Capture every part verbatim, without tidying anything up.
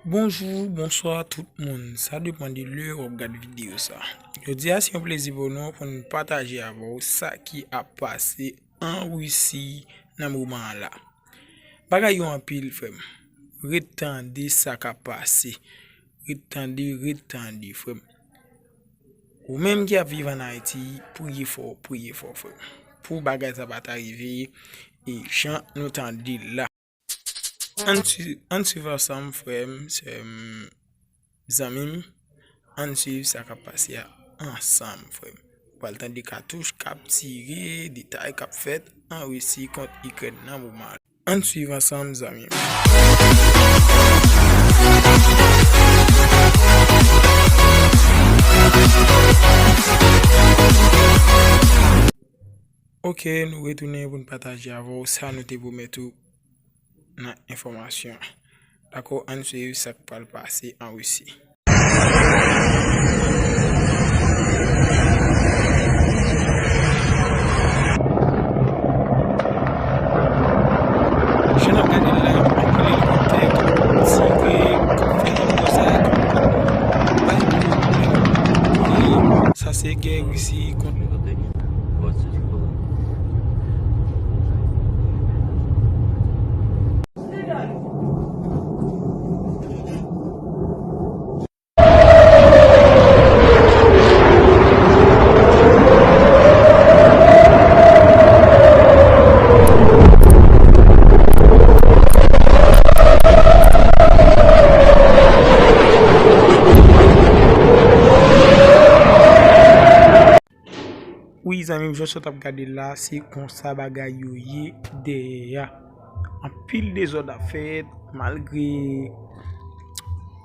Bonjou, bonswa tout moun. Sa depann de lè w ap gad videyo sa. Jodi a, se yon plezi pou nou pou n pataje avè w sa ki ap pase an Risi nan moman an la. Bagay yo anpil, frè m. Ret tande sa k ap pase. Ret tande, ret tande, frè m. Ou menm ki ap viv ann Ayiti, priye fò, priye fò, frè m. Pou bagay sa pa ta rive, e jan nou tande l la. Ann swiv, ann swiv ansanm, frè m, sè m, zanmi m. Ann swiv sa k ap pase a ansanm, frè m. Ou pral tande katouch k ap tire, detay k ap fèt an Risi kont Ikrèn nan moman an. Ann swiv ansanm, zanmi m. Ok, nou retounen pou n pataje avè w sa nou te pwomèt ou nan enfòmasyon. Dakò, ann swiv sa k pral pase an Risi. Jan n ap gade l la, anpil elikoptè k ap tire, k ap fè yon bòzay, k ap bay kou. Sa se gè Risi kont Wi, zanmi m, jan w sot ap gade la, se konsa bagay yo ye dèyè a. Anpil dezòd ap fèt, malgre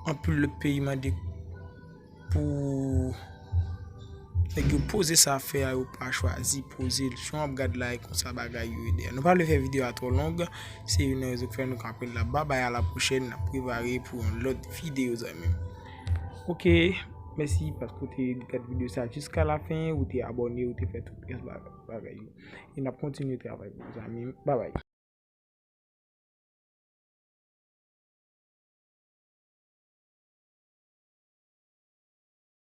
anpil lòt peyi mande pou nèg yo poze sa fè a, yo pa chwazi poze l. Jan w ap gad la, e konsa bagay yo ye dèyè a. Nou pa vle fè videyo a twò long, se youn nan rezon k fè nou kanpe l la. Babay, a la pwochèn, n ap prepare pou yon lòt videyo, zanmi m. Ok, mèsi paske w te gad videyo sa jiska lafen, ou te abòne, ou te fè tout rès ba-, bagay yo. E n ap kontinye travay pou nou, zanmi m. Babay.